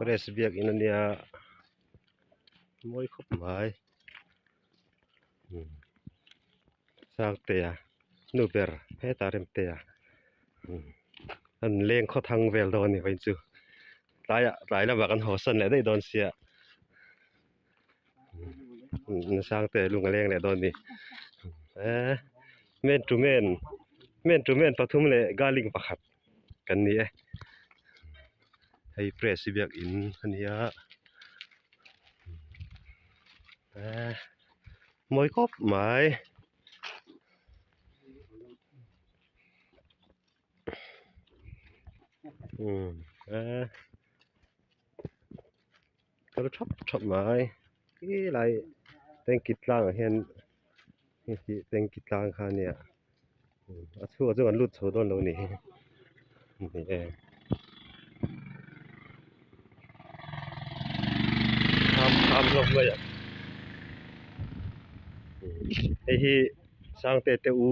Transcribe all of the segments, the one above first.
Press biakin a nia mawi khawp mai Sangtea nu ber hetah Remtea an leng khaw thang vel dawn a ni vawiin chu tlaiah tlai lamah kan haw san leh daih dawn sia Sangtea lung a leng leh dawn a ni eee man to man man to man pathum leh garlic pakhat. kan ni e hei press hi biakin a ni a eee mawi khawp mai umm eee kal thap thap mai helai tanky tlangah hian hei hi tanky tlang kha a nia a chhungah chuan an lut chho dawn lo a ni hi ni e kham kham hlawm mai a hei hi sangte te u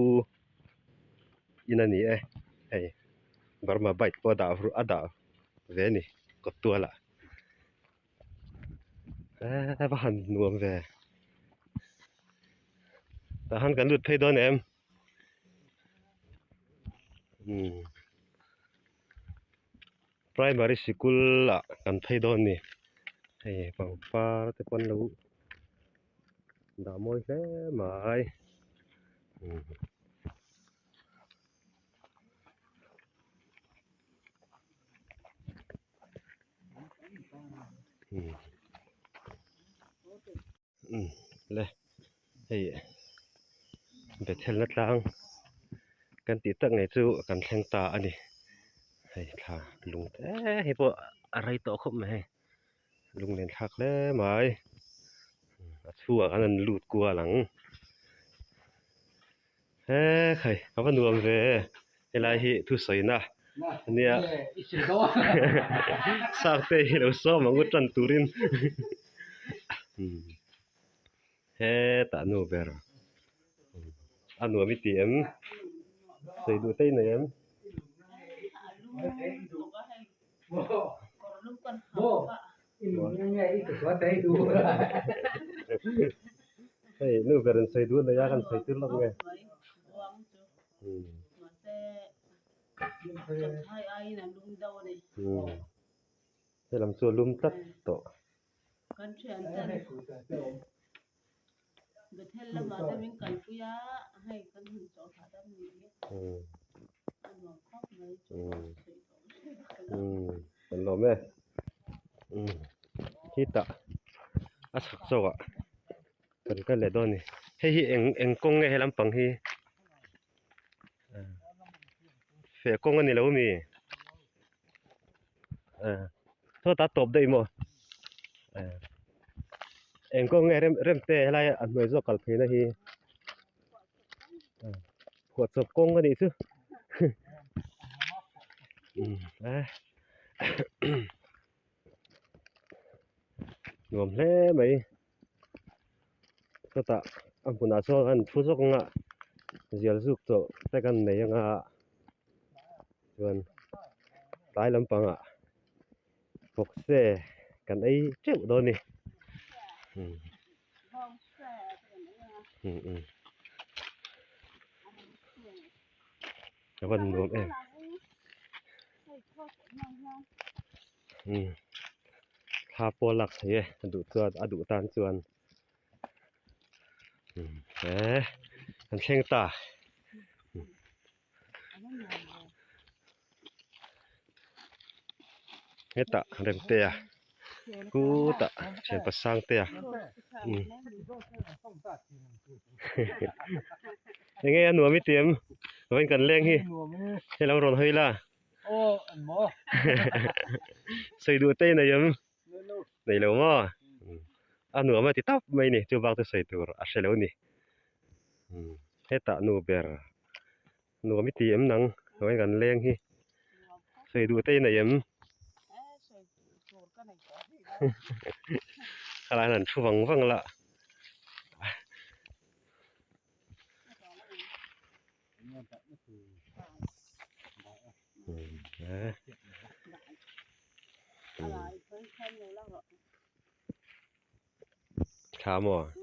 in a ni e hei burma bike pawh a dah a dah ve a ni kawt tualah. Eee va han nuam ve tah han kan lut phei dawn em umm primary sikul ah kan phei dawn a ni hei pangpar te pawh an lo dah mawi hle mai umm. Le hei Bethel-na tlang kan tih tak ngei chu kan thleng ta a ni hei thla lung te hi pawh a rei tawh khawp mai hei lung len thlak hle mai a chhungah khan an lut kual ang he khai a va nuam ve helai hi thusawina ania sangte hi lo sawm ang u tan turin hetah nu ber a nuam i ti em sawi duh te i nei em. Hei nu ber in sawi duh nei a kan sawi tir lawk nge. He lam chu a lum tlat tawh. Kan lawm e khitah a chhak zawkah kan kal leh dawn a ni hei hi eng eng kawng nge he lampang hi feh kawng a ni lo ami sawtah tawp daih maw eng kawng nge rem rem te helai a hnuai zawk kal phei na hi phuahchawp kawng a nih chu nuam hle mai chutah a hmunah chuan an thu zawk ang a zial zuk tawh te kan nei ang a chuan tlai lampangah vawkse kan ei teuh dawn a ni a van nuam em thla pawh a lak theih e a duh chuan a duh tan chuan he an thleng ta. Hetah Remtea kutah thianpa Sangtea umm enge a nuam i ti em vawiin kan leng hi hei lo rawn hawi la sawi duh te i nei em nei lo maw a nuam a ti tawp mai a ni chu bak chu sawi tur a hre lo a ni hetah nu ber. Nuam i ti em nang hnuai kan leng hi sawi duh te i nei em khalai hian an thu vang vang la Thla maw?